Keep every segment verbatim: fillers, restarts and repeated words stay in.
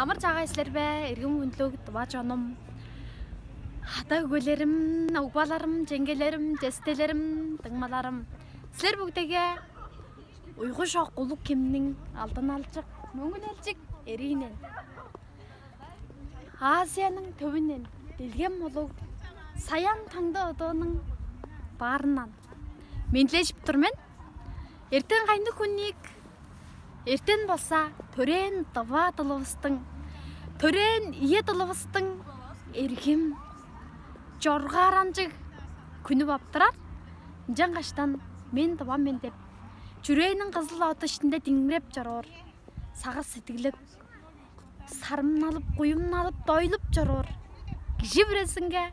Амыр-чаагай силер бе, эргим хүнлүг тыва чонум? Ада-өгбелерим, угбаларым, чеңгелерим, честелерим, дуңмаларым. Силер бүгдеге уйгу чок улуг кемниң алдын алчык, мөңгүн элчик эриинен, Азияның төвүнен, делгем улуг Саян таңды ыдыының баарындан мендилежип тур мен. Эртен кайныг хүн ийик. Эртен болза төрээн тыва дылывыстың, төрээн ийи дылывыстың эргим, чоргааранчыг хүнү боп турар. Ынчангаштан мен тывам мен деп, чүрээниң кызыл оду иштинде диңмиреп чоруур, сагыш-сеткили сарымналып, куюмналып, дойлуп чоруур кижи бүрезинге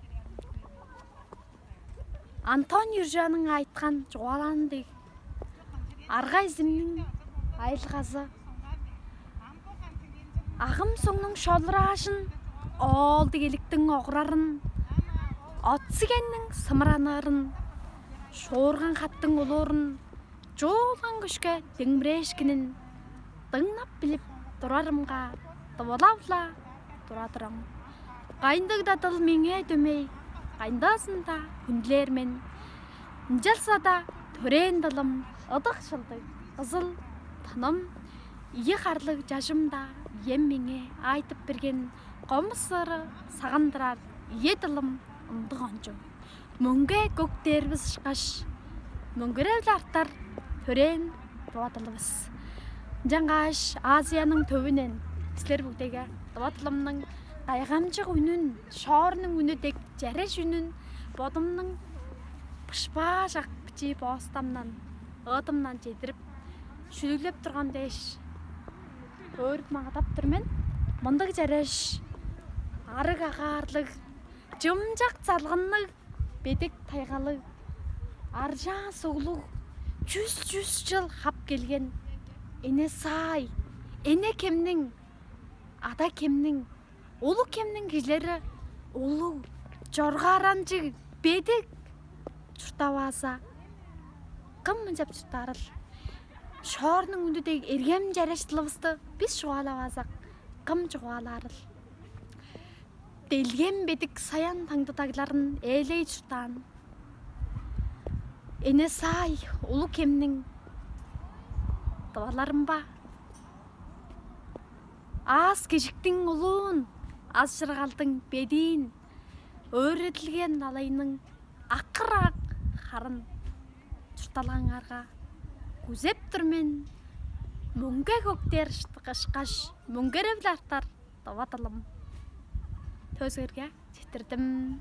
Антон Юржаның айткан чугаалааны дег, арга-изимниң айылгазы, агым сугнуң шолураажын, оол-дигеликтиң огурарын, от-сигенниң сымыраныырын, шоорган хаттың улуурун, чоолган күшке диңмирээшкинин дыңнап билип турарымга, тывылап-ла тура турам. Кайындыг-даа дыл меңээ дөмей, кайындаазын-даа хүндүлээр мен. Ынчалза-даа төрээн дылым, ыдык-шылдыг кызыл тыным, ийи харлыг чажым-даа ием меңээ айтып берген, комус ыры сагындырар ийи дылым ындыг ончуг. Мөңге көк дээрбис ышкаш, мөңгерел артар төрээн тыва дылывыс. Ынчангаш Азияның төвүнен силер бүгдеге тыва дылымның кайгамчык үнүн, шоорнуң үнү дег чараш үнүн бодумнуң бышпаажак бичии боостамдан, ыыдымдан чедирип, шүлүглеп турган дээш, өөрүп-маңгадап тур мен. Мындыг чараш, арыг агаарлыг, чымчак салгынныг, бедик тайгалыг, аржаан суглуг, чүс-чүс чыл хап келген Эне-Саай, Эне-Кемниң, Ада-Кемниң, Улуг-Кемниң кижилери улуг, чоргааранчыг, бедик чурттаваза, кым мынчап чурттаарыл? Шоорнуң үнү дег эргем чараш дылывысты бис чугаалавазак, кым чугаалаарыл? Делгем бедик Саян таңды дагларын ээлей чурттаан Эне-Саай, Улуг-Кемниң тываларым ба? Аас-кежиктиң улуун, аз-чыргалдың бедиин, өөредилген далайның акыр-ак харын чуртталгаңарга күзеп тур мен. Мөңге көк дээр ышкаш, мөңгерел артар тыва дылым. Төөгүзүнге четтирдим.